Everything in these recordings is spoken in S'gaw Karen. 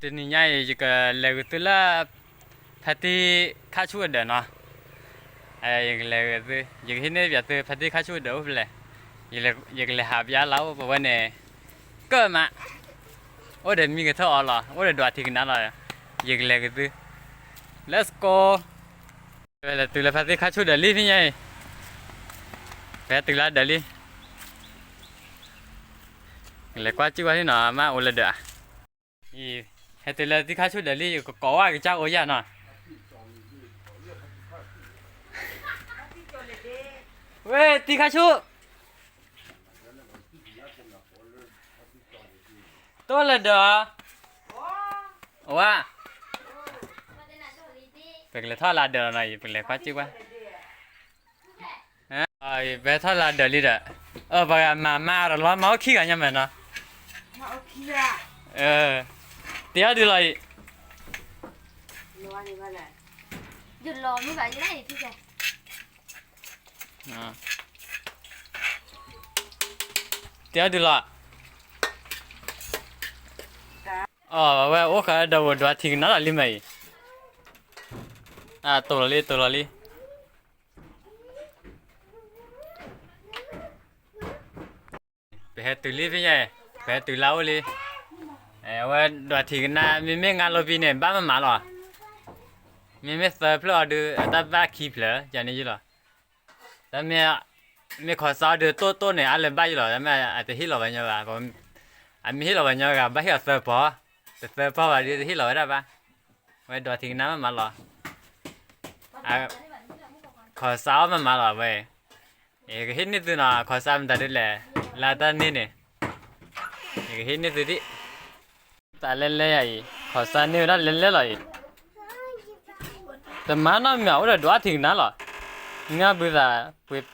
တနံၤညါအံၤ ယကလဲၤဂုာ်သုလၢ ဖါတံၢ်ခါဆူၣ်အဒၢးနီၤ. ယကလဲၤဂုာ်သု, ယကဟံးန့ၢ်ပၠးသု ဖါတံၢ်ခါဆူၣ်အဒၢးအိၣ်ဖဲလဲၣ်. ယကလဲၤဟးပၠးလၢအိၣ်ပဝဲန့ၣ် ကၢၢ်မး, အိၣ်ဒီးမံကထၢၣ်အီၤလီၤ, အိၣ်ဒီးဒွးထံကနါလီၤ. ယကလဲၤဂုာ်သု, Let's go. ပလဲၤတုၤလၢဖါတံၢ်ခါဆူၣ်ဒၢးလံဖဲညါအံၤ, ပဟဲတုၤလၢဒၢးလံ. လဲၤကွၢ်စံၣ်ဝဲလံနီၤ, မ့ၢ်အိၣ်လၢဒၢးဧါ. အံၤ ဟဲတုၤလၢတံၢ်ခါဆူၣ်ဒၢးလံ, ယကကိးဝဲကစၢ်အိၣ်ယၤနီၤ. ဝဲ တံၢ်ခါဆူၣ်, တအိၣ်လၢဒၢးဧါ. အဝဲ ပကလဲၤထီၣ်လၢဒၢးလီၤနီၤ, ပကလဲၤကွၢ်စံၣ်ဝဲ. ပဟဲထီၣ်လၢဒၢးလံဒီး, ပှၤဂၤမၤမၤအါဒီးလီၤ, မၤအိၣ်ခံဂၤညါမဲာ်နီၤ. တ့အီၣ်ဒုးလီၤအံၤ. တ့အီၣ်ဒုးလီၤ. အဝဲအိၣ်ဃာ်ဒီးဝဲဒွးထံကနါလီၤလံမ့ၢ်အံၤ. တိၢ်လီၤလံ တိၢ်လီၤလံ. ပဟဲတုၤလံဖဲညါ, ပဟဲတုၤလၢအိၣ်လံ. အဝဲဒွးထံကနါ မ့မ့ၢ်ငါလိပံန့ၣ် ဘၣ်မးမးလီၤ. မ့မ့ၢ်သၢဖျၢၣ်အီၤဒုး အတၢ်ဘၣ်ခံဖျၢၣ် ယၤန့ၣ်ယလီၤ. တၢ်မ့ၢ် မ့ၢ်ခီၣ်စးအီၤဒုး တိၢ်တိၢ်န့ၣ် အါလၢၤဘၣ်ယလီၤ, တၢ်မ့ၢ်အတဟ့ၣ်လီၤဝဲညီဂၤ, အမ့ၢ်ဟ့ၣ်လီၤဝဲညီဂၤ ဘၣ်ဟ့ၣ်အီၤသၢပီၤ, တသၢပီၤဘၣ်ဒုး တဟ့ၣ်လီၤဝဲဒၣ်ဘၣ်. ဝဲဒွးထံကနါမးမးလီၤ. ခီၣ်စးအီၤမးမးလီၤဝဲ. ယကဟ့ၣ်န့ၢ်သုနီၤ, ခီၣ်စးမတၤဒုးလဲၣ်, လၢတၢ်န့ၢ်န့ၣ်, ယကဟ့ၣ်န့ၢ်သုဒံး. သးလဲလဲယၤအံၤ, ခီၣ်စးန့ၢ်ဝဲဒၣ်လဲလဲလီၤအံၤ. တမၤနီတမံၤ အိၣ်ဒီးဒွးထံကနါလီၤ. မ့ၢ်ဘုသးပှ့ၤ,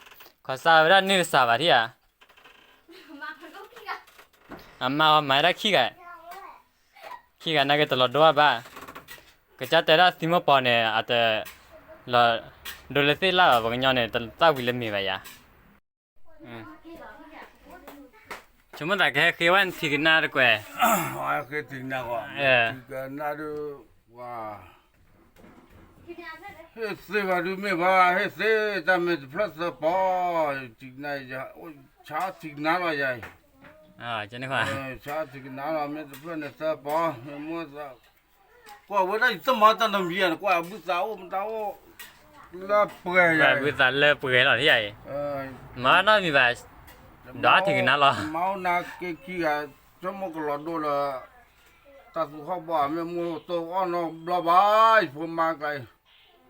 ခီၣ်စးဝဲဒၣ်န့ၢ်တစှၤဘၣ်ထံၣ်ဧါ. အမါအီၤမၤဝဲဒၣ်ခံဂၤ, ခံဂၤနာ်က့တလီၤဒိဘၣ်. ကစၢ်တဲဒၣ်သံမိၢ်ပီၤန့ၣ် အတလီၤဒိလၢသ့ၣ်လၣ်ဘၣ်, ပှၤကညီန့ၣ် တသၣ်ဝံၤလၢမ့ၤဘၣ်ယၤ. ဆိကမိၣ်သးကဟဲဃ့ဝဲထံကနါတကွဲၢ်, ဃ့ထံကနါ, ထံကနါဒုး ပှၤ ဟ့ၣ်သ့ဘၣ်ဒုးမ့ၢ်ဘၣ်, ဟ့ၣ်သ့တၢ်မ့ၢ်တဖျၢၣ်သၢပီၤ, ထံကနါ, ဆါထံကနါလီၤယၤအံၤ, ဆါထံကနါလီၤ, မ့ၢ်တဖျၢၣ်န့ၣ်သၢပီၤ, မ့ၢ်မိၢ်သး ကွၢ်ဝဲဒၣ်ယတမၤတၢ်နီတမံၤယၤန့ၣ်, ကွၢ်ဘုသးအိၣ်မတၤအိၣ် လၢပှဲၤယၤ, ဘုသးလၢပှဲၤလီၤထံၣ်ယၤအံၤ, မၤနီတမံၤဘၣ်, ဒွးထံကနါလီၤ, မၤအိၣ်နၤက့ခံဂၤ, ဆိကမိၣ်ကလီၤဒိလၢ တၢ်သူၣ်ဟီၣ်ဘီၣ်, မ့ၢ်မိၢ်တိၢ်အီၣ်နီတဘျီဘၣ်, ယဖိမါကျါအံၤ,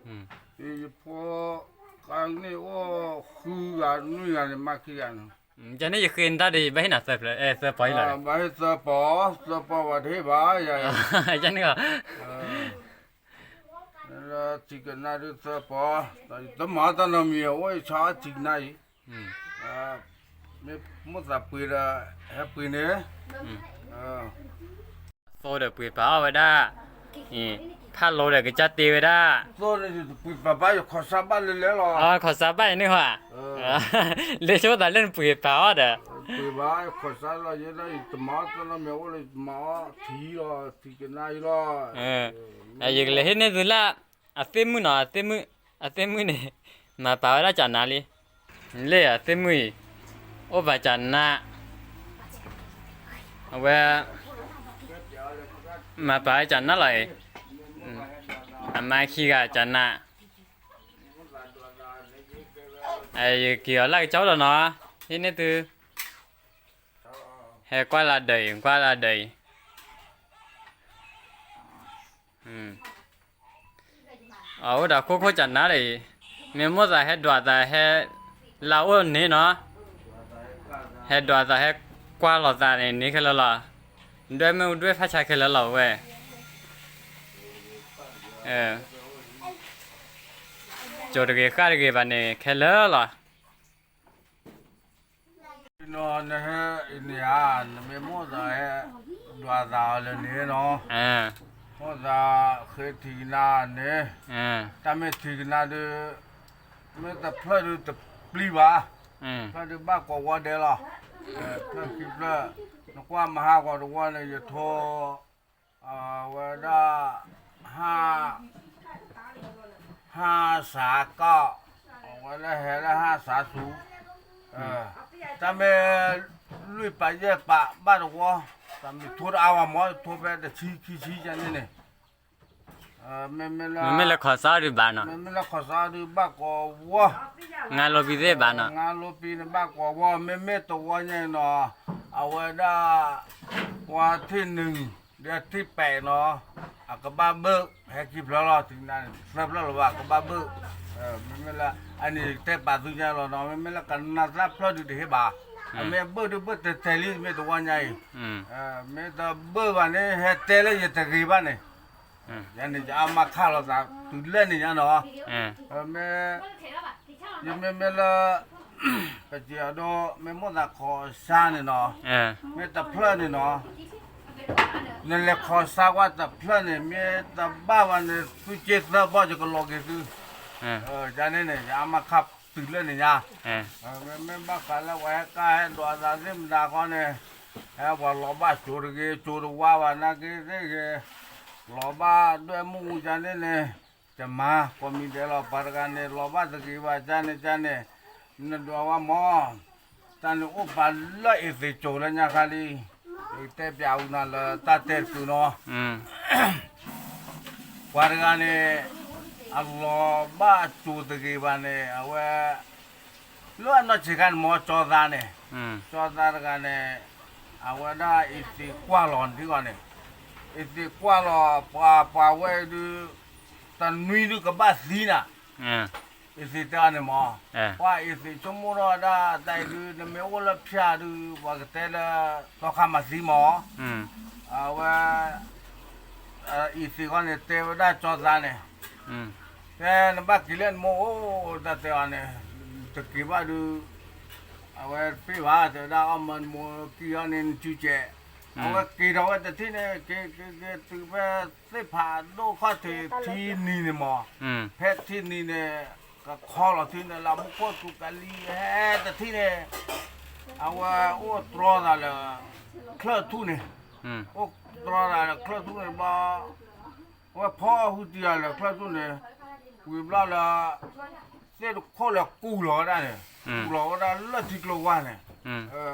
ယဖိ ကန့ၢ်အိၣ်ဃုဂၤနွံဂၤန့ၣ် မၤခံဂၤန့ၣ် ကန့ၣ်ယဃ့နတၢ်ဒီး ယဘၣ်ဟ့ၣ်နၤသၢဖျၢၣ်, သၢပီၤအံၤလီၤ, ဘၣ်ဟ့ၣ်သၢပီၤ, သၢပီၤဝဲတဟ့ၣ်ဘၣ်ယၤ, ကန့ၣ်, ထံကနါဒုးသၢပီၤ, တမၤတၢ်နီတမံၤ အိၣ်ယဆါထံကနါအံၤ, မ့ၢ်မိၢ်သးပှ့ၤဒီး ဟဲပှ့ၤန့ၣ်, သိဒီးပှ့ၤပာ်အီၣ်ဝဲဒၣ်, ဖးလိဒီးကစၢ်တ့ဝဲဒၣ်, သိန့ၣ်ပှ့ၤပာ်ဘၣ်ယခီၣ်ဆါဘၣ်လဲၤလဲၤလီၤ, ခီၣ်ဆါဘၣ်အံၤန့ၣ်ဟီ, လၢဆိသးလၢနပှ့ၤပာ်အီၣ်ဒီး, ပှ့ၤဘၣ်ယခီၣ်ဆါလီၤ, ယဲဒၣ်ယတမၤအီၣ်တၢ်နီတမံၤ အိၣ်လၢယတမၤအီၣ်ထံလီၤ, ထံကနါအံၤလီၤ, ယကလဲၤဟ့ၣ်န့ၢ်သုလၢ အသ့ၣ်မုၣ်နီၤ, အသ့ၣ်မုၣ်န့ၣ် မၤပာ်ဝဲဒၣ်ကၠးနါလံ, လၢအသ့ၣ်မုၣ်အံၤ အိၣ်ပာ်ကၠးနါ, အဝဲ မၤပာ်ဝဲကၠးနါလီၤအံၤ, အမါခံဂၤကၠးနါ, ယက့ၤအီၤလၢကစၢ်အိၣ်ဒီးနီၤ, ဟ့ၣ်န့ၢ်သု, ဟဲကွၢ်လၢဒၢးအံၤ, ကွၢ်လၢဒၢးအံၤ အအိၣ်ဒီးခိၣ်ခိၣ်ကၠးနါလၢအံၤ, မ့ၢ်မိၢ်သးဟဲဒွးသးဟဲလၢအိၣ်န့ၣ်နီၤ, ဟဲဒွးသးဟဲကွၢ်လီၤသးန့ၣ်န့ၣ်ခဲလၢာ်လီၤ, ဒွဲၣ်မ့ၣ်အူဒွဲၣ်ဖးဆါခဲလၢာ်လီၤဝဲ, ကၠိတဂ့ၤဃၣ်တဂ့ၤဘၣ်န့ၣ်ခဲလၢာ်လီၤ. နီၤ နဟဲအံၤန့ၣ်ဧါ, နမ့ၢ်မိၢ်သးဟဲဒွးသးအီၤလၢန့ၣ်နီၤ, မိၢ်သးဃ့ထံကနါန့ၣ်, တၢ်မ့ၢ်ထံကနါဒုး, မ့ၢ်တဖျၢၣ်ဒုးတပျံၤဘၣ်, ဖျၢၣ်ဒုးဘၣ်ကိးဝီဒဲးလီၤ, ဖျၢၣ်ခံဖျၢၣ်, နကွၢ်မဟါဂီၤတဝီန့ၣ် ယထိ, အဝဲ စးကီၢ်, အဝဲလၢဟဲလၢဟါစးဆူ, တၢ်မ့ၢ်လွံၢ်ပာ်ယဲၢ်ပာ်ဘၣ်တဝီ, တၢ်မ့ၢ်ထိတအါဝဲမ့ၢ် ထိဖဲတဆံခံဆံယဲၢ်န့ၣ်န့ၣ်, မ့မ့ၢ်လၢ မ့မ့ၢ်လၢခီၣ်စးဒုးဘၣ်နီၤ, မ့မ့ၢ်လၢခီၣ်စးဒုးဘၣ်ကိးဝီ, ငါလိပံသ့ၣ်ဘၣ်နီၤ, ငါလိပံန့ၣ်ဘၣ်ကိးဝီ, မ့မ့ၢ်တဝီညါနီၤ, အဝဲဒၣ် ပှၤထံၣ်နုၤ ဒီးထံၣ်ပဲာ်နီၤ, အကဘၣ်ဘၢၣ် ဟဲခံဖျၢၣ်လီၤ, သၢဖျၢၣ်လၢၤဘၣ် ကဘၣ်ဘၢၣ်, မ့မ့ၢ်လၢ အန့ၣ်တဲပာ်သုညါလီၤနီၤ, မ့မ့ၢ်လၢကနၣ်သၣ်ဖျၢၣ်ဒုးတဟ့ၣ်ဘၣ်, အမ့ၢ်ဘၢၣ်ဒုးဘၢၣ်တဲာ်တဲာ်လံ မ့ၢ်တဝီညါအံၤ, မ့ၢ်တဘၢၣ်ဘၣ်န့ၣ် ဟဲတဲလၢယတဂ့ၤဘၣ်န့ၣ်, ယန့ၣ်ယအါမးခါလီၤသး တုၤလၢန့ၣ်ညါနီၤ, မ့ၢ် ယမ့မ့ၢ်လၢ ပစံးအဒိ မ့ၢ်မိၣ်သးခီၣ်စါန့ၣ်နီၤ, မ့ၢ်တဖျၢၣ်န့ၣ်နီၤ, နလဲၤခီၣ်စါကွၢ်တဖျၢၣ်န့ၣ် မ့ၢ်တဘၣ်ဘၣ်န့ၣ် သုက့သၢဘီ ယကလီၤက့ၤသု, ယန့ၣ်န့ၣ် ယအါမးခါတုၤလၢန့ၣ်ညါ, မ့မ့ၢ်ဘၣ်ဃးလၢပှၤဟဲကါဟဲဒွးသးသ့ၣ်မတၤဃီန့ၣ်, ဟဲပှၤလီၤဘၣ်စိၤတဂ့ၤ စိၤတဝါဘၣ်နာ်က့သ့ၣ်ဂ့ၤ, လီၤဘၣ်ဒွဲၣ်မုၢ်အူယန့ၣ်န့ၣ်, တမၤကိးမံၤဒဲးလီၤ ပှၤတဂၤန့ၣ် လီၤဘၣ်တဂ့ၤဘၣ်ယန့ၣ်ယန့ၣ်, နဒွးဝဲမၢ်, တၢ်န့ၣ်အိၣ်ပာ်လၢအ့ၣ်သ့ၣ်ကၠိၤလၢညါခါလံ, ယကတဲပျးအူနၤလၢတၢ်တဲတကုာ်နီၤ ပှၤတဂၤန့ၣ် အလီၤဘၣ်အစိၤတဂ့ၤဘၣ်န့ၣ် အဝဲ လၢအနီၢ်ဆံးခါန့ၣ် မ့ၢ်ကၠီသးန့ၣ်, ကၠီသးတဂၤန့ၣ် အဝဲဒၣ်အ့ၣ်သ့ၣ်ကွၢ်လီၤထံဂီၢ်န့ၣ်, အ့ၣ်သ့ၣ်ကွၢ်လီၤ ပှၤပှၤဝဲဒုး တနွံဒုးကဘၣ်သံနၤ, အ့ၣ်သ့ၣ်တဲအီၤန့ၣ်မ့ၢ်, ပှၤအ့ၣ်သ့ၣ်ဆိကမိၣ်ထီၣ်ဝဲဒၣ်တၢ်အံၤဒုး နမ့ၢ်အိၣ်လၢဖၠၣ်ဒုး ပှၤကတဲလၢ သီခါမၤသံမ့ၢ်, အဝဲ အ့ၣ်သ့ၣ်ဃီန့ၣ် တဲဝဲဒၣ်ကၠီသးန့ၣ်, တဲနဘၣ်က့ၤလၢနမိၢ်အိၣ် တၢ်တဲအီၤန့ၣ်, တက့ၤဘၣ်ဒုး အဝဲတပ့ၢ်ဘၣ် တဲဝဲဒၣ် အီၣ်မၢနမိၢ်ကံၢ်အီၤန့ၣ် နစုကဲး, အဝဲက့ၤထီၣ်ဝဲတထံၣ်န့ၣ် က့ၤက့ၤက့ၤတုၤဖဲသ့ၣ်ဖးဒိၣ်ခီၣ်ထံးထံနံၤန့ၣ်မ့ၢ်, ဖဲထံနံၤန့ၣ် ကခီလီၤထံန့ၣ် လၢမူခိၣ်စူၤကလံၤဟဲတထံၣ်န့ၣ်, အဝဲအိၣ်တြီသးလၢ ချၢၣ်ထူၣ်န့ၣ်, အိၣ်တြီသးလၢချၢၣ်ထူၣ်န့ၣ်ဘျီ အဝဲဖီအီၣ်ဟုတံၢ်အီၤလၢချၢၣ်ထူၣ်န့ၣ်, ဝံၤဘျီလၢ သ့ၣ်တခိၣ်လၢကူၢ်လီၤဝဲဒၣ်န့ၣ်, ကူၢ်လီၤဝဲဒၣ်လၢထံကျိဝါန့ၣ်,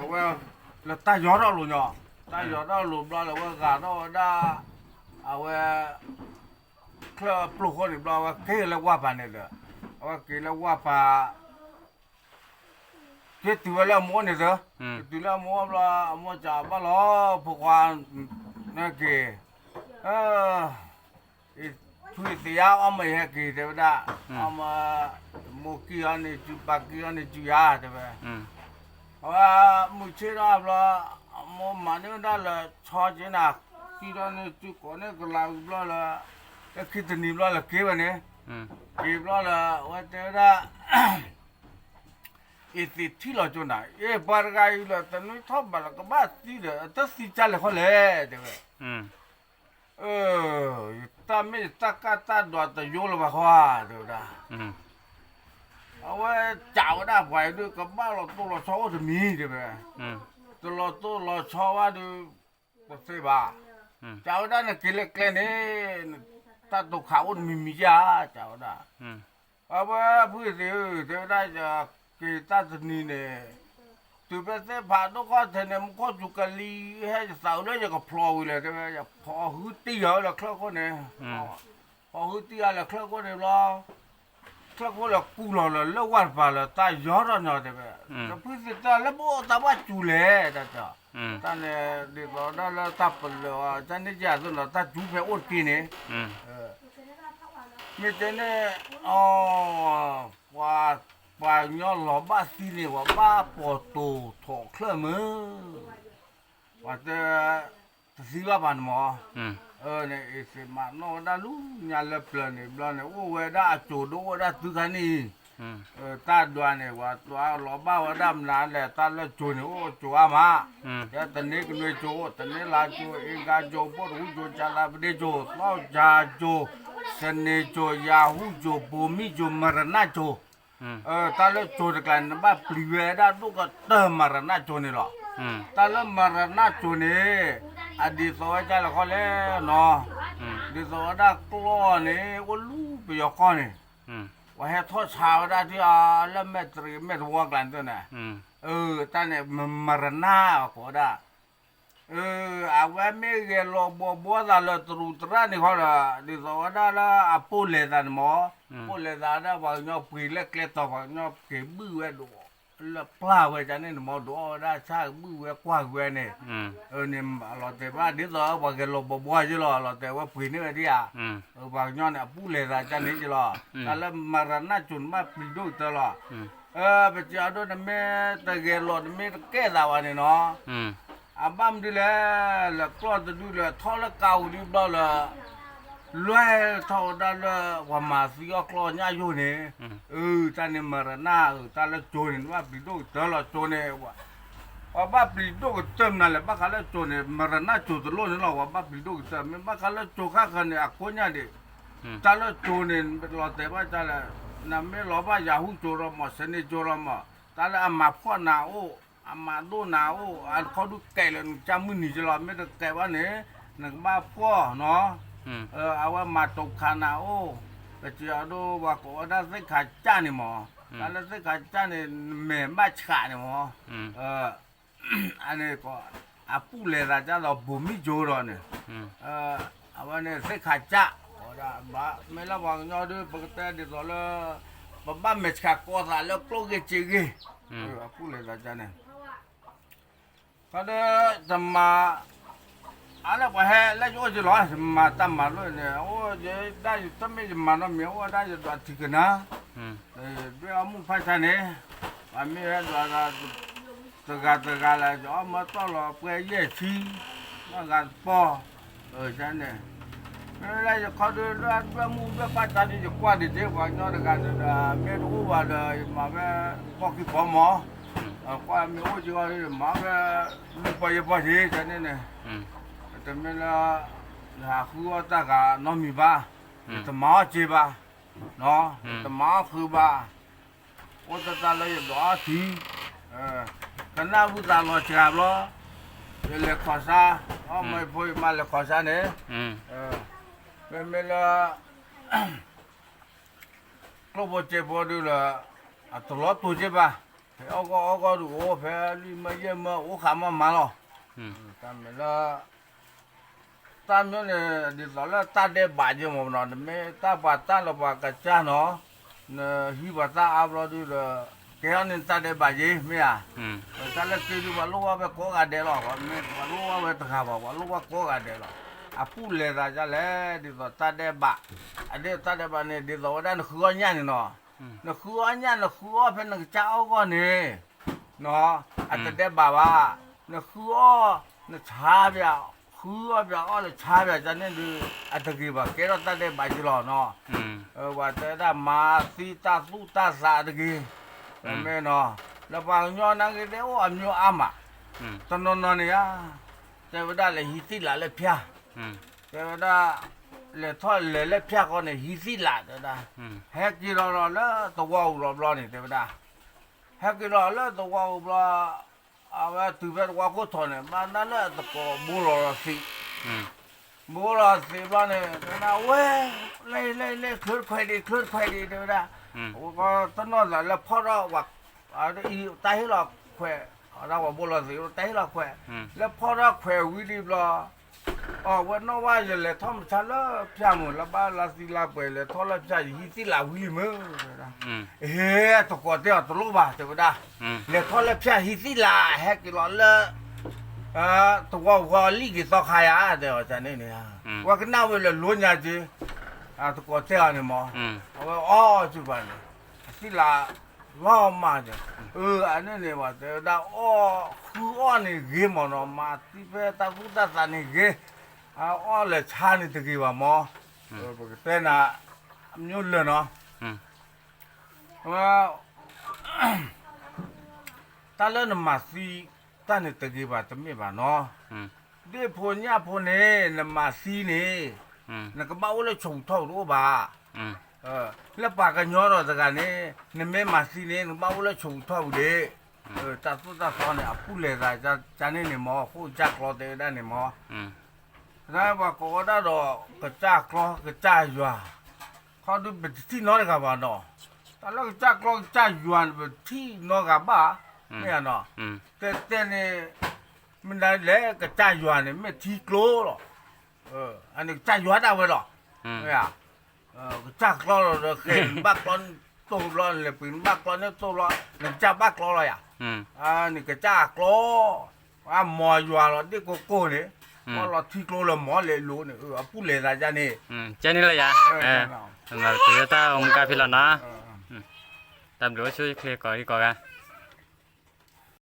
ဝဲ လၢတၢ်ယီၤထီၣ်လိၤညီ, တၢ်ယီၤထီၣ်လိၤဘျီလၢ ဝဲဂၤထီၣ်ဝဲဒၣ် အဝဲ ချၢၣ်ပျိၢ်ဃီန့ၣ်ဘျီ အဝဲက့ၤလၢဝၢ်ပၤန့ၣ်ဒီး, အဝဲက့ၤလၢဝၢ်ပၤ က့ၤတုၤဝဲလၢအမိၢ်န့ၣ်သၢ, က့ၤတုၤလၢအမိၢ်ဘျီ အမိၢ်စံးဘၣ်လီၤ ဖိခွါ, နက့ၤ, ဖုသ့ၣ်ညါအီၣ်မၢယဟဲက့ၤတဲဝဲဒၣ်, အီၣ်မၢ, မိၢ်ကံၢ်အီၤန့ၣ်စု ပၢ်ကံၢ်အီၤန့ၣ်စုယၤတဲဝဲ, အဝဲမုၢ်ဆ့ၣ်ထီၣ်ဘျီ, အမိၢ်မၤန့ၢ်ဝဲဒၣ်လၢဆီက့ၤနၤ, ကံၢ်ထီၣ်န့ၣ်စုကိးန့ၢ်ကလၤဝံၤဘျီလၢ, လၢခံတနံၤဘျီလၢက့ၤဝဲန့ၣ်, က့ၤဘျီလၢ အဝဲတဲဝဲဒၣ် အ့ၣ်သ့ၣ်ထံၣ်လီၤကၠိနၤ, အ့ၣ်ပှၤတဂၤအံၤလၢတနွံထီၣ်ဘးလၢကဘၣ်သံဒီး အတသံကၢ်လဲၣ်ဃီလဲၣ် တဲဝဲ, တၢ်မ့ၢ်တၢ်ကၢ်တၢ်ဒွးတယိလၢၤဘၣ်ဃီ တဲဝဲဒၣ်, အဝဲစံးဝဲဒၣ်ပှၤအံၤဒုး ကဘၣ်လီၤတိၢ်လီၤဆီအိၣ်တမံၤ တဲဝဲ, တလီၤတိၢ်လီၤဆီဘၣ်ဒုး တသ့ဘၣ်, စံးဝဲဒၣ်နက့ၤလၢကျဲန့ၣ်, တၢ်တိာ်ခးအိၣ်တမံၤမံၤဧါ စံးဝဲဒၣ် အဝဲဖုသ့ၣ်ဧၢ တဲဝဲဒၣ် ယက့ၤတၢ်တနံၤန့ၣ်, တုၤဖဲသ့ၣ်ဖးဒိၣ်ခီၣ်ထံးန့ၣ် မူခိၣ်စူၤကလံၤဟဲယသးအုးလၢယကဖျီဝံၤလဲၣ် တဲဝဲ ယဖီဟုတံၢ်ယၤလၢချၢၣ်ခိၣ်န့ၣ်, ဖီဟုတံၢ်ယၤလၢချၢၣ်ခိၣ်န့ၣ်ဘျီ, ချၢၣ်ခိၣ်လၢကူၢ်လီၤလၢလၢဝၢ်တပၤလၢတၢ်ယီၤထီၣ်ညီတဲဝဲ, ဒီးဖုသ့ၣ်တၢ်လၢပအိၣ်တၢ်ဘၣ်စူၤလဲၣ် တၢ်တဲ, တၢ်န့ၣ် ဒ်သိးဒၣ်လၢတၢ်ပလၢာ်အီၤ တၢ်န့ၣ်ယၤသ့ၣ်နီၤ တၢ်စူၤဖဲအိၣ်တက့ၢ်န့ၣ် မ့ၢ်တဲန့ၣ် အီၤ, ပှၤ, ပှၤကညီလီၤဘၣ်သံန့ၣ် ပှၤဘၣ်ပိာ်တိာ်ထီၣ်ချၢၣ်မုၢ်, ပှၤတဲ, တသံဘၣ်ပှၤန့ၣ်မး, န့ၣ်အ့ၣ်သ့ၣ်မးနီၣ်ဝဲဒၣ်လူညါလၢပျၢၤန့ၣ်ဘျီန့ၣ် အိၣ်ဝဲဒၣ်အစိၤဒိၣ်အိၣ်ဝဲဒၣ်သုခါန့ၣ်, တၢ်ဒွးန့ၣ် ပှၤတွၤလီၤဘၣ်ဝဲဒၣ်မနုၤလဲၣ် တၢ်လၢစိၤန့ၣ် အိၣ်စိၤအါမး, ဒီးတနံၤကနွံစိၤ တနံၤလါစိၤ အ့ၣ်ဂါစိၤ ဘိၣ်တဟူစိၤ ကၢ်သးပဒ့စိၤ သီကၠၤစိၤ စနေစိၤ ယၤဟူစိၤ ဘိမံစိၤ မရနစိၤ, တၢ်လၢစိၤတကျါန့ၣ် နဘၣ်ပျံၤဝဲဒၣ်ဒိၣ်ကတၢၢ်မရနစိၤန့ၣ်လီၤ. တၢ်လၢမရနစိၤန့ၣ် အဒ်သိးဝဲဒ်လဲၣ်ဃီလဲၣ်နီၤ, ဒ်သိးဝဲဒၣ်ကျီၢ်န့ၣ် အိၣ်လူပယီၤကီၢ်န့ၣ်, ပှၤဟဲထီၣ်ဆါဝဲဒၣ်ထံအီၤလၢမဲာ်တရံးမဲာ်တဝီကျါန့ၣ်, အတၢ်န့ၣ်မရနၢ်အကိးဝဲဒၣ်, အဝဲမ့ၢ်ဂဲၤလီၤဘှီဘှီသးလၢတရူးတရၣ်န့ၣ်ခီဒီး ဒ်သိးဝဲဒၣ်လၢအပိၢ်လဲၤသးန့ၣ်မး, ပိၢ်လဲၤသးဒၣ်ပှၤကညီပှ့ၤလၢကျဲတီၤ ပှၤကညီက့ၤဘုၣ်ဝဲဒိၣ် လၢပျၢ်ဝဲဒၣ်န့ၣ်န့ၣ်မး ဒိးအီၣ်ဝဲဒၣ်ဆၣ်ကဘုၣ်ဝဲကွၢ်ကွံာ်ဝဲန့ၣ်, န့ၣ်အလီၤတဲာ်ဘၣ်ဒ်သိးပှၤဂဲၤလီၤဘှီဘှီယ့လီၤ အလီၤတဲာ်ဝဲပှ့ၤန့ၢ်ဝဲဒၣ်ဧါ, ပှၤကညီန့ၣ် အပူၤလဲၤသးကန့ၣ်ယ့လီၤ, တၢ်လၢမၤရနၢ်ကၠိၤန့ၣ်ဘၣ်ပျံၤဒိၣ်ကတၢၢ်လီၤ, ပစံးအဒိ နမ့ၢ်တဂဲၤလီၤ နမ့ၢ်တကဲသးဘၣ်န့ၣ်နီၤ အဘၣ်မနုၤလဲၣ်, လဲၤကျီၢ်တဒု လဲၤထီၣ်လၢကးဧိၤဒုဘျီလၢ လွဲၢ်ထီၣ်ဝဲဒၣ်လၢပှၤမၤသံအီၣ်ကျီၢ်ညၣ်ယိာ်န့ၣ်, အတၢ်န့ၣ်မၤရနၢ် အတၢ်လၢကၠိၤန့ၣ် နဘၣ်ပျံၤဒိၣ်ကတၢၢ်လီၤ ကၠိၤန့ၣ်, ပှၤဘၣ်ပျံၤဒိၣ်ကတၢၢ်မနုၤလဲၣ် ဘၣ်ဃးလၢကၠိၤန့ၣ် မၤရနၢ်ကၠိၤတလိၣ်န့ၣ်လီၤ ပှၤဘၣ်ပျံၤဒိၣ်ကတၢၢ် မ့ၢ်ဘၣ်ဃးလၢကၠိၤဃၣ်ဃၢၤန့ၣ် အကိညၣ်ဒံး, တၢ်လၢကၠိၤန့ၣ် လီၤတဲာ်ဘၣ်တၢ်လဲၣ်, နမ့ၢ်လီၤဘၣ်ယၤဟူကၠိၤလီၤမး စန့ၢ်ကၠိၤလီၤမး, တၢ်လၢအမၤဖှီၣ်နၤအိၣ် အမၤဒိၣ်နၤအိၣ် အခီဒုးကဲးလၢနကစၢ်မုၢ်နံၤကလီၤ မ့ၢ်တကဲးဘၣ်န့ၣ် နကဘၣ်ဖှီၣ်နီၤ, အဝဲမၤတိာ်ခးနၤအိၣ်, ပစံးအဒိ ပှၤကိးဝဲဒၣ်သ့ၣ်ခးကၢ်န့ၣ်မး, တၢ်လၢသ့ၣ်ခးကၢ်န့ၣ် နမဲာ်ဘၣ်ဆှးန့ၣ်မး, အန့ၣ် အပူၤလဲၤသးကၢ်ဒီးဘိးမံကၠိၤဒီးန့ၣ်, အဝဲန့ၣ်သ့ၣ်ခးကၢ်, မ့ၢ်လၢပှၤကညီဒုး ပကတဲဒ်သိးလၢ ပဘၣ်မဲာ်ဆှးကိးသးလၢကျိၣ်ဂ့ၤစ့ဂ့ၤ, အပူၤလဲၤသးကၢ်န့ၣ် ခီဒီး တမၤ အါလၢပှၤဟဲလၢယအိၣ်က့ၤလီၤ ယမၤတၢ်မၤလိာ်န့ၣ် အိၣ်ယတၢ်ယတမ့ၢ်ယမၤနီတမံၤ အိၣ်ဝဲဒၣ်ယဒွးထံကနါ, ဒွဲၣ်အီၣ်မူဖးဆါန့ၣ်, ပှၤမ့ၢ်ဟဲဒွးသး တဂၤတဂၤလၢ ယအီၣ်မၢတီၢ်လီၤပှဲၤယဲၢ်ဆံ, နီၢ်ဂၤတပီၢ်, န့ၣ် မ့ၢ်ဝဲဒၣ်ယခီဒုး ဒွဲၣ်မူဒွဲၣ်ဖးဆါဒုး ယကွၢ်ဒံးက့ၤ ပှၤကညီတဂၤန့ၣ်ဒီး မ့ၢ်တအိၣ်ဘၣ်ဒီး ယမၤဝဲ ဖီၣ်ခံဖီမီၤ ကွၢ်မ့ၢ်အိၣ်က့ၤအီၤဒီး မၤဝဲ မုၢ်ပှၢ်ယဲၢ်ပှၢ်က့ၤ န့ၣ်န့ၣ်, တမ့ၢ်လၢ ယဟးဃုအီၣ်တၢ်ဂၤနီတမံၤဘၣ်, ယတမၤအီၣ်က့ၤဘၣ်, ယတမၤအီၣ်ဃုာ်ဘၣ်, အိၣ်တၢ်တၢ်လၢယဒွးအီၣ်ထံ, ကနၣ်ဝံသးလီၤစှၤဘျီ, ယလဲၤခီၣ်ဆါ, အီၣ်မၢယဖိယမါလဲၤခီၣ်ဆါန့ၣ်, မ့မ့ၢ်လၢ ကျိၣ်ဖိစ့ဖိဒုးလၢ အတလီၤတူာ်က့ၤဘၣ်, ဖဲအီၣ်ဂီၢ်အီၣ်ဂီၢ်ဒုးအိၣ် ဖဲလွံၢ်မၢယဲၢ်မၢအိၣ်ဃးမၢမၤလီၤ, တၢ်မ့ၢ်လၢ တၢ်မ့ၢ်န့ၣ် ဒ်သိးလၢတၢ်ဒဲးဘးက့ၤမ့ၢ်နီၤ, နမ့ၢ်တၢ်ပှၤတၢ်လၢပှၤကစၢ်နီၤ, နဟံးပှၤတၢ်အါဘျီဒုးဒီး ကဲထီၣ်န့ၣ်တၢ်ဒဲးဘးက့ၤ မ့ၢ်ဧါ, တၢ်လၢက့ၤဒုး ပှၤလိၣ်ဘၣ်ဝဲကိးဂၤဒဲးလီၤ, မ့ၢ်ပှၤလိၣ်ဘၣ်ဝဲတဂၤဘၣ် ပှၤလိၣ်ဘၣ်ကိးဂၤဒဲးလီၤ, အပူၤလဲၤသးဒ်လဲၣ် ဒ်သိးတၢ်ဒဲးဘး, အဒ်တၢ်ဒဲးဘးန့ၣ် ဒ်သိးဝဲဒၣ်နဃုအီၣ်ညၣ်န့ၣ်နီၤ, နဃုအီၣ်ညၣ် နဃုအီၣ်ဖဲနကစၢ်အီၣ်ဂီၢ်န့ၣ် အတဒဲးဘးဘၣ်, နဃုအီၣ် နဆါပၠး, ဃုအီၣ်ပၠးအီၣ်လၢဆါပၠးန့ၣ်ဒုး အတဂ့ၤဘၣ် ကဲထီၣ်တၢ်ဒဲးဘးက့ၤလီၤနီၤ, ပှၤတဲဒၣ်မၤသံတၢ်သူၣ်တၢ်သးတဂ့ၤ, မ့ၢ်နီၤ, လၢပှၤကညီနာ်က့သ့ၣ်အိၣ်အမျိုးအါမး, တနီၤနီၤန့ၣ်ဧါ, တဲဝဲဒၣ်လဲၤဟံးသံၣ်လးလၢဖၠၣ်, တဲဝဲဒၣ် လဲၤထီၣ်လဲၤလၢဖၠၣ်ဃီန့ၣ် ဟံးသံၣ်လး တဲဝဲဒၣ်, ဟဲက့ၤလီၤလီၤလၢသဝီပူၤလီၤဘျီန့ၣ် တဲဝဲဒၣ် ဟဲက့ၤလီၤလၢသဝီပူၤဘျီ, အဝဲတုၤဖဲသဝီခိၣ်ထံးန့ၣ် ဘၣ်နၢ်လၢအသကိးဘိလီၤသံး, ဘိလီၤသံးဘျီန့ၣ် တဲဝဲဒၣ်ဝဲ, လၢလၢလၢ ချုးတခွဲးဒံး ချုးတခွဲးဒံး တဲဝဲဒၣ်, တနီၢ်သးလၢဖီၣ်ထီၣ်ဝဲ, တၢ်ဟ့ၣ်လီၤခွဲး, အဝဲဘိလီၤသံး တၢ်ဟ့ၣ်လီၤခွဲး, လၢဖီၣ်ထီၣ်ခွဲးဝံၤလံဘျီ အဝဲနီၢ်ဝဲ ယလဲၤထီၣ်မဆါလၢဖၠၣ်မုၢ် လၢဘၣ်လၢသံလၢပှဲၤ လဲၤထီၣ်လၢဖၠၣ် ယဟံးသံၣ်လးဝံၤလံမုၢ်, တဲဝဲဒၣ်, အဟ့ သကိးတဲအီၤတလိၣ်ဘၣ် တဲဝဲဒၣ်, လဲၤထီၣ်လၢဖၠၣ်ဟံးသံၣ်လး ဟဲက့ၤလီၤလၢ သဝီပူၤလံၣ်က့ၤသီခါယၤ တဲအီၤန့ၣ်န့ၣ်, ဝဲကနၣ်ဝဲလၢလိညါက့ၤ, သကိးတဲအီၤန့ၣ်မး, အဝဲအီၣ်စ့ၢ်ကီးန့ၣ်, အသံၣ်လး လီၤမၢ်က့ၤ, အန့ၣ်န့ၣ် ပှၤတဲဝဲဒၣ်အီၣ်ဃုအီၣ်န့ၣ်ဂ့ၤမးနီၤ မၤသံဖဲတၢ်သူၣ်တၢ်သးန့ၣ်ဂ့ၤ, အအီၣ်လဲၤဆါန့ၣ်တဂ့ၤဘၣ်မး, ပကတဲနၤ အမျိုးလၢာ်နီၤ, အဝဲ တၢ်လၢနမၤသံတၢ်န့ၣ်တဂ့ၤဘၣ်တမ့ၢ်ဘၣ်နီၤ, ဒ့ၣ်ဖိညၣ်ဖိန့ၣ် နမၤသံန့ၣ် နကဘၣ်အိၣ်လၢဆိးပူၤထီၣ်ပူၤတအိၣ်ဘၣ်, လၢပှၤကညီဒီးတဂၤန့ၣ် နမ့ၢ်မၤသံန့ၣ် နကဘၣ်အိၣ်လၢဆိးပူၤထီၣ်ပူၤဒံး, တၢ်သိၣ်တၢ်သီန့ၣ် အပူၤလဲၤသးကန့ၣ်န့ၣ်မး ဃိကစၢ်ကျီတဲဝဲဒၣ်န့ၣ်မး, တၢ်ပှၤကိးဝဲဒၣ်ဒီး ကစၢ်ကျီ ကစၢ်ယွၤ, ခ ခီဒုးပတထံၣ်နီတဂၤဘၣ်နီၤ, တၢ်လၢကစၢ်ကျီကစၢ်ယွၤန့ၣ် ပထံၣ်နီဂၤဘၣ်, မ့ၢ်ဧါနီၤ, တဲတဲန့ၣ်, မ့ၢ်ဒၣ်လဲၣ်ကစၢ်ယွၤန့ၣ် မ့ၢ်ထံကျိလီၤ, အန့ၣ်ကစၢ်ယွၤဒၣ်ဝဲလီၤ, မ့ၢ်ဧါ, ကစၢ်ကျီလီၤဒီး ဃဲနဘၣ်ကျီတိၢ်ဘျီန့ၣ် ပှ့ၤနဘၣ်ကျီန့ၣ်တိၢ်ဘျီ, နကစၢ်ဘၣ်ကျီလီၤယၤ, န့ၣ်ကစၢ်ကျီ, အမီၤယွၤလီၤဒ့ၣ်ကိကိၢ်န့ၣ်, အလီၤထံကျိလၢမီၤလဲၤလိၤန့ၣ် အပူၤလဲၤသးယါန့ၣ်, ကဲန့ၣ်လၢယၤ, မၤတ့ၢ်တၢ်အိၣ်မူကါဖဲလီၤနီၤ, တၢ်ဘျုးအိၣ်ဆူၣ်ချ့ကိးဂၤကိးဂၤ